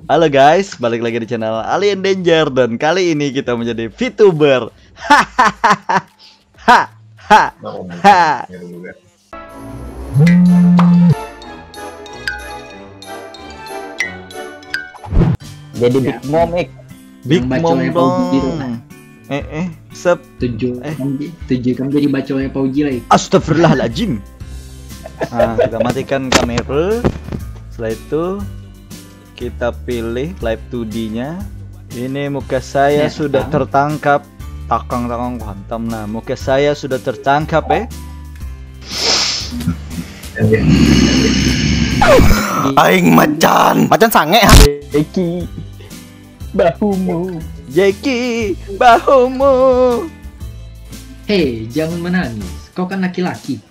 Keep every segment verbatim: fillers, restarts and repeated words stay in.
Halo guys, balik lagi di channel Alien Danger dan kali ini kita menjadi VTuber. Hahaha. Ha ha ha. Jadi Big Mom, ik. Big Yang baca Mom yang dong. Fauji tuh, nah. Eh eh, sep. Tujuh Eh. kan, tujuh kan jadi baconya Fauji lagi. Astagfirullahaladzim. Nah, kita matikan kamera. Setelah itu kita pilih live two D-nya. Ini muka saya Ya, sudah takang. tertangkap. Takang-takang ku hantam nah. Muka saya sudah tertangkap eh. Aing macan. Macan sange. Eki. Bahumu. Jeki bahumu. Hei, jangan menangis. Kau kan laki-laki.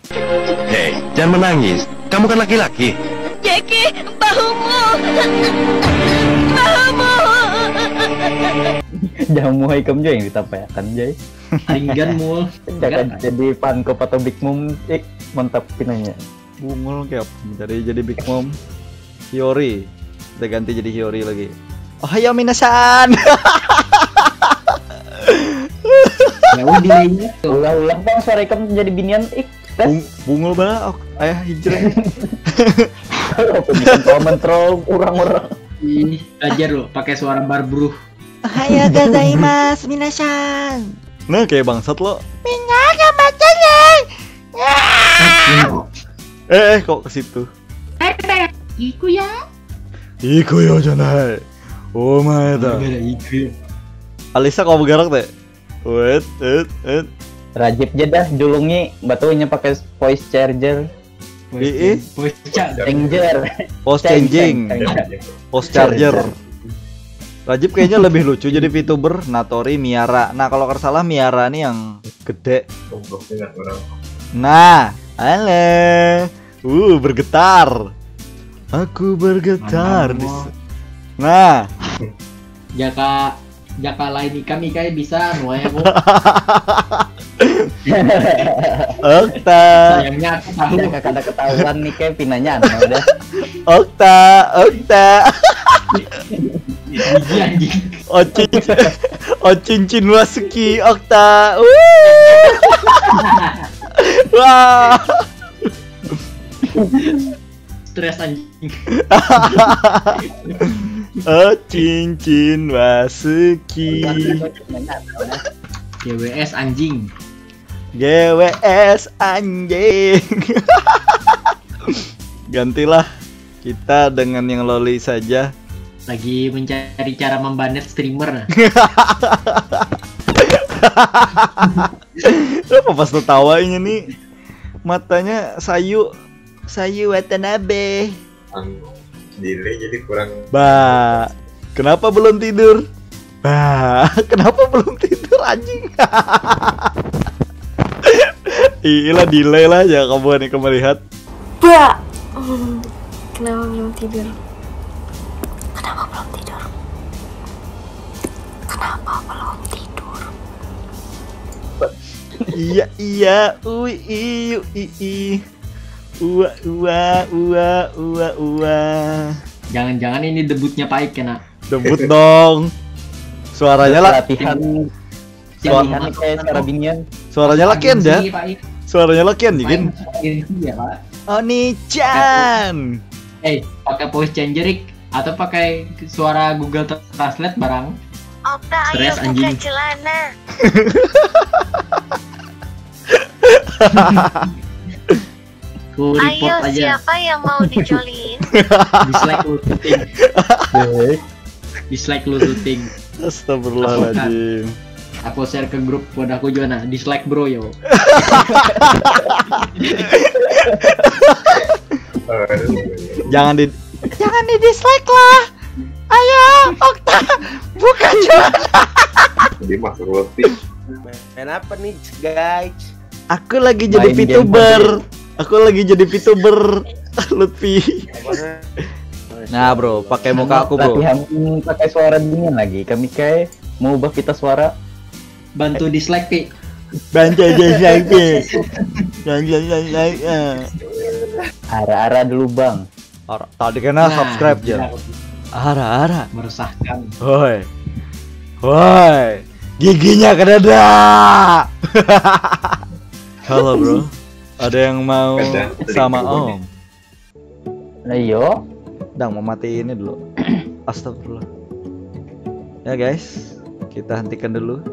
Hei, jangan menangis. Kamu kan laki-laki. Jeki, bahumu. Bahumu. Jamu ikam juga yang ditampayakan, Jay. Ringgan mul. Jangan jadi Funko atau Big Mom, ik, mantap pinanya. Bungul kayak apa? Dari jadi Big Mom. Hiyori. Kita ganti jadi Hiyori lagi. Oh, hayo minasan. Ya udah ini. Ulah-ulah bang, suara ikam jadi binian, ik. Tes. Bung- bungul ba, ok, ayah hijrah. Aku bisa kontrol orang-orang. Ih, ajar lo pakai suara barbruh. Ohayo gozaimasu minasan. Nah, kayak bangsat lo. Eh, eh, kok ke situ? Iku ya. Iku yo janai. Oh my god. Ada iku. Alisa kau bergerak deh. Wait, wait, wait. Rajib aja dah, julungi batunya pakai voice charger. Ih, ih. Bocah. Changer. Post changing. Post charger. Rajib kayaknya lebih lucu jadi VTuber. Natori Miara. Nah, kalau nggak salah Miara nih yang gede. Nah, halo. Uh, bergetar. Aku bergetar. Mantap, Di Mo. se- Nah, Jaka jaka lain ikam ikai bisa anu ya, Bu. Okta. Sayangnya aku tahu. Ya kakak ada ketahuan nih kayak pinanya anu dah. Okta, Okta. Biji anjing. Ocin, Ocin Cin Wasuki, Okta. Wuh. Wah. Stres anjing. Ocin Cin Wasuki. G W S anjing. G W S anjing. Gantilah kita dengan yang loli saja. Lagi mencari cara membanet streamer. Apa pas tertawa ini nih? Matanya sayu, sayu Watanabe. Anu, delay jadi kurang. Ba, kenapa belum tidur? Ba, kenapa belum tidur anjing? Iyalah delay lah ya kamu nih melihat. Ba. Hmm, kenapa belum tidur? Kenapa belum tidur? Kenapa belum tidur? Iya iya, ui iu ii. Ua ua ua ua ua. Jangan-jangan ini debutnya Paik kena. Debut dong. Suaranya lah. Latihan. Jangan Latihan kayak suara binian. Suaranya lakian dah. Gengsi, Paik. Suaranya lakian Paik jikin. Gengsi ya, Pak. Oni-chan. Eh, pakai voice changer ik, atau pakai suara Google Translate barang. Okta, ayo Stres, buka anjing. Celana. Ku Ayo, report aja. Siapa yang mau dijoliin? Dislike lu syuting. Dislike lu syuting. Astagfirullahaladzim. Aku share ke grup wadahku juga nah. Dislike bro yo. Jangan di jangan di dislike lah. Ayo, Okta, buka juga. Jadi masuk roti. Main apa nih guys? Aku lagi jadi Main game VTuber. Aku lagi jadi VTuber. Lutfi. Nah, bro, pakai muka aku, bro. Latihan pakai suara dingin lagi. Kami kayak mau ubah kita suara. Bantu dislike, Pi. Banjai jai jai jai. Jai jai jai jai. Eh. Ara-ara dulu bang. Ora, tadi kena Nah, subscribe ya. benar. Ara, ara. Meresahkan. Woi. Woi. Giginya kadada. Halo, bro. Ada yang mau Ada, sama ada. Om? Nah, iyo. Dang, mau mati ini dulu. Astagfirullah. Ya guys, kita hentikan dulu.